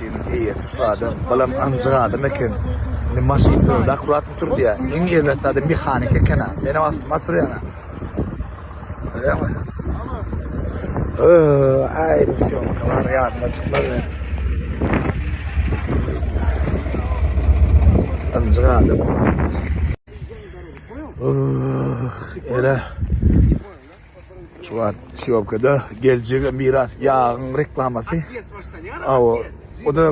Maşynyň eýesi şu adam. Balam ynjyk adam eken. Indi maşyn sürdi, akkuratny sürdi. Iň erbet zady mehanik eken-ä. Menem awtomat sürýän-ä. Görýäňmi? Aý, bu syýomkalar ýadymdan çykmaz men. Ynjyk adam. Ere. Şu wagt syýomkada geljege miras ýagyň reklamasy. Awa, o da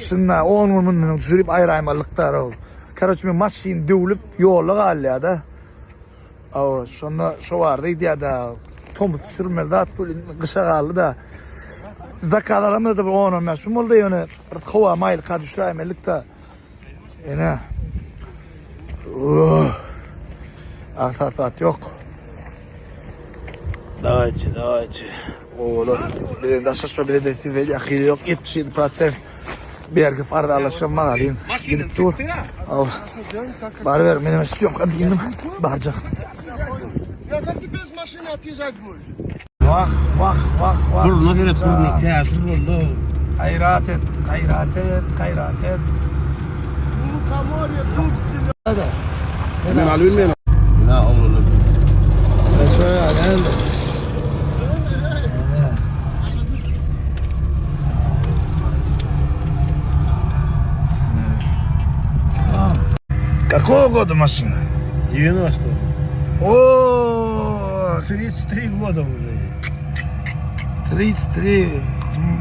şunda 10 gün mundan düşürip aýraýmalykdar ol. Karoç men maşyn döwlüp ýolda galýar-da. Awa, şonda şo barda gidýär-de. Tomus düşürmeli zat bu gyşa galdy-da. Zakaz alamda-da bir 10-15 gün boldy ýöne bir howa maýylka düşüräýmelidik-de. Ene. Oh. Agsat zat ýok. Dawayçy, dawayçy. Owalar. Bize daşlaşma bize de size ýakyny ýok. 77% bergi farz alaşan magazin gidip dur. Al. Bar ber, menem syýomka diýdim. Barjak. Ya как ты без машины отъезжать будешь? Wah, wah, wah, wah. Burnuna seret burnu käsir boldy. Gaýrat et, gaýrat et, gaýrat et. Лукоморье, тут всегда. Men alyp bilmeýän. Na oglanlar. Şöyle näme? Какого года машина? 90. О, 33 года уже. 33.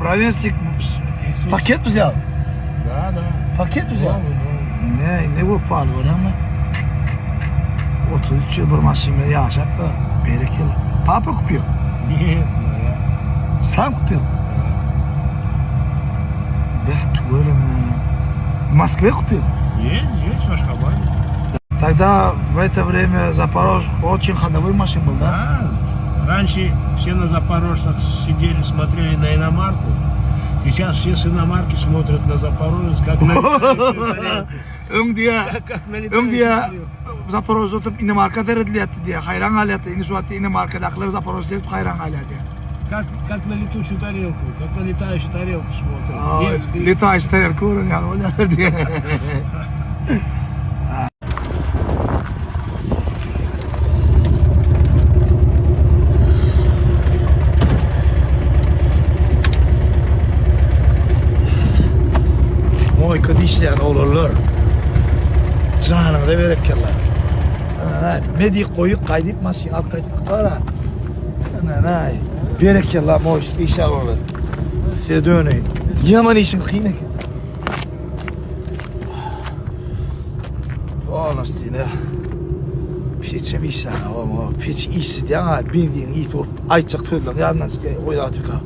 Ровесник пакет взял? Да, да. Paket взял? Новый, новый. Ne, ne wepaly görýäňmi? 33 ýyl bir maşynda ýaşap da, berekella. Papa kupил? Нет, моя. Сам купил? Beh, tüweleme. В Москве купил? Нет, здесь, в Ашхабаде. Тогда в это время Запорож очень ходовой машин был, да? Да. Раньше все на Запорожцах сидели, смотрели на иномарку. Сейчас все с иномарки смотрят на Запорожец, как на летающую тарелку. Öň diýä, Как на öň летающую diýä тарелку. Zaporojda oturyp inomarka seredilýärdi diýä, haýran galýardy. Indi şu wagtda inomarkadakylar Zaporojda seredip haýran galýar diýä. Как, как на летучую тарелку, как на летающую тарелку смотрят. Aa, Нет, Letaýyş tarelka gören ýaly bolýar diýä. Moýka dişleýän oglanlar. Janyňyza berekella. Ana, medik goýup gaýdyp maşyn alyp gaýtmak bar. Ana, berekella moýka dişleýän oglanlar. Size döneýin. Ýaman işiň kyn eken. Polностью, Peçem işlän, o peç işledýän, ha, benzin ýiti bolup aýtjak sözlerini ýadyndan çykýar, oýlap oturka.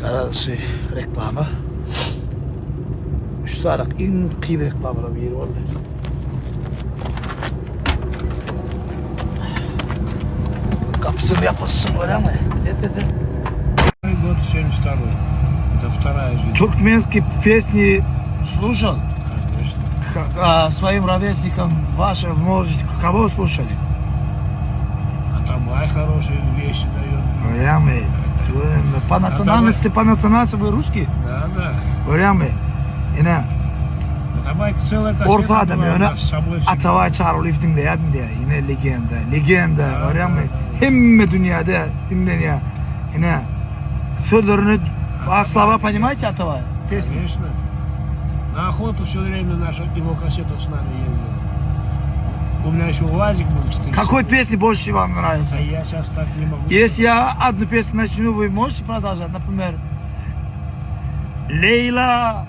Garaşy reklama. Üç sarak iň kyn reklamalar biri boldy. Gapysyny ýapyşsyn görýäňmi? Tez tez tez. Год 72 Это вторая жизнь. Туркменские песни слушал? Конечно. К- а, своим ровесникам вашим, может, кого слушали? Атабай хорошие вещи дает. Görýäňmi? По национальности, по национальности вы русский? Да, да. Görýäňmi? Ine, Атабай целая кассета Orta adam была у ýöne нас с собой всегда. Atabaý Çarylyýew diňleýärdim diýýär. Ine legenda, legenda. Ha, Görýäňmi? ha, ha. Hemme dünýäde diňlenýär. Ine sözlerini a слова понимаете Атабай? Песни. Конечно. На охоту все время наша его кассета с нами ездила. У меня еще УАЗик был 4. Какой песни больше вам нравится? А я сейчас так не могу. Если я одну песню начну, вы можете продолжать? Например, Лейла,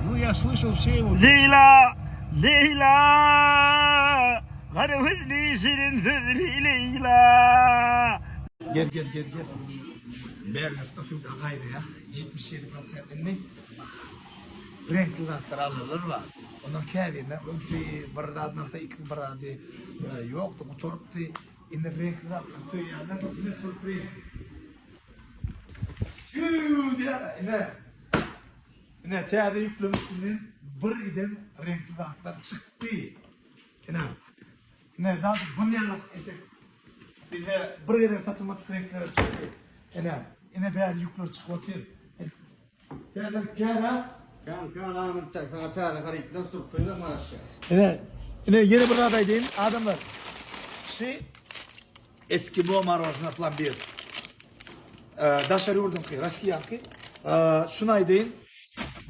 Ну, я слышал все его. Leyla, Leyla, Garymyzly şirin sözli Leyla. Gel gel gel gel. Berlifte suwda gaýnaýar. 77% indi reňkli zatlar alyrlar bar. Ondan käbirine öňsi bir zat nyrsa ikisi bir zady ýokdy, gutarypdy. Indi reňkli zatlary söýýänler ine sürpriz. Süýw diýýär ine. Ine täze ýükleme içinden bir giden reňkli zatlar çykdy. Ine. Ine daş bunýalak etek. Bizde bir gezek satylmadyk reňkler çykdy. Ine, ine bäri ýükler çykyp otyr. Täzelik kän-a? Kän, kän Ahmet saňa täze harytlar sürprizem garaşýar. Ine, ine ýene bir zat aýdaýyn, adamlar. Şi Eskimo marožna plombir. Daşary ýurduňky, Rossiýaňky. Şuny aýdaýyn,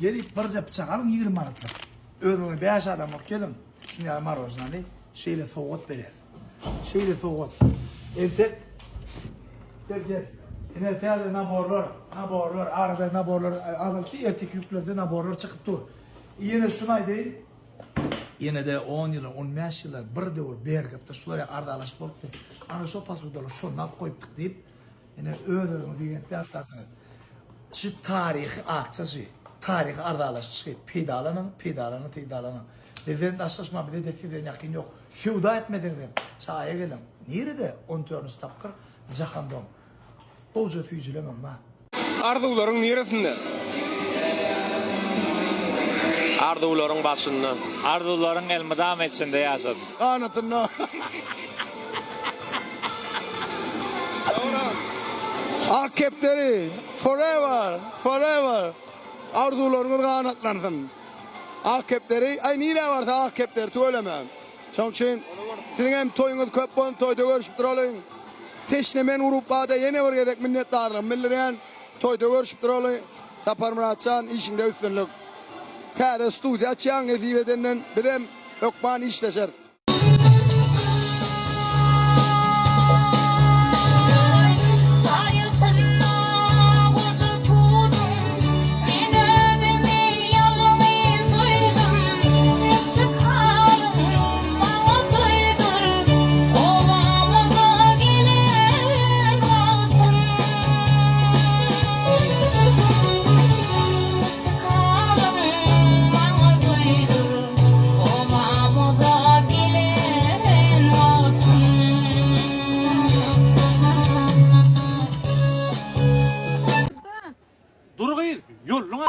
gelip birje pyçak alyň 20 manatlyk. Özüňize 5 adam bolup geliň, şuny ýaly marožnany şeýle sowgat berýäs. Şeýle sowgat. Entek gel gel. Ine täze naborlar, naborlar, arada naborlar azaltdy, erteki ýüklerde naborlar çykyp dur. Ýene şuny aýdaýyn, Ýene-de on ýyla, on bäş ýyla bir döwür Bergowda şular ýaly arzalaşyk bolupdy. Ana şo posudalary şonda alyp goýupdyk diýip, ine öz-özüňizi begenip ýatlarsyňyz. Şu taryhy aksiýa şu, taryhy arzalaşyk şu. Peýdalanyň, peýdalanyň, peýdalanyň. Bizden daşlaşmaň, bize-de sizden ýakyn ýok. Söwda etmeseňizem, çaýa geliň. Nirede? On dördünji tapgyr, Jahandom. Gowja süýjülemem bar. Arzuwlaryň niresinde? Arzuwlaryň başynda. Arzuwlaryň elmydama içinde ýaşasyn. Ganatynda. Ak kepderi forever forever arzuwlaryňyz ganatlansyn. Ak kepderi aý nirä barsa ak kepderi tüweleme. Şoň üçin siziň hem toýuňyz köp bolsun toýda görüşip duralyň. Teşne men grupbada ýene bir gezek minnetdarlygymy bildirýän. Toýda görüşip duraly. Saparmyratjan işiňde üstünlik. Täze studiýa açýaň nesip edenden bizem hökman işleşeris. Saýasynda goja tuduň, Men özümi ýalňyz duýdum. Niçik halyň maňa duýdur, Obamyza gelen wagtyň. Niçik halyň maňa duýdur, Obamyza gelen wagtyň. Dur gyz, ýolluň a.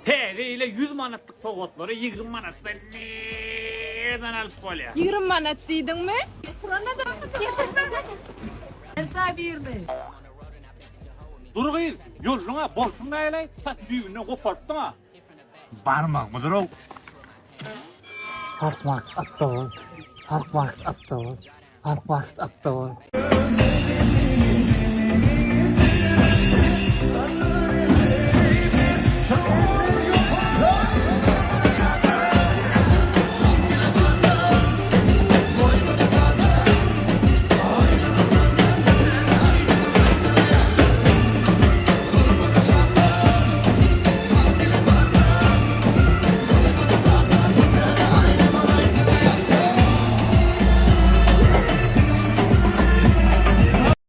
Täze ýyla 100 manatlyk sowgatlary 20 manatdan nirden alyp bolýar? 20 manat diýdiňmi? Dur gyz, ýolluň a, bolşuň näleý, saç düýbünden goparypdyň a. Barmagymydyr-ow. Park market atda bol. Park market atda bol. Park market atda bol.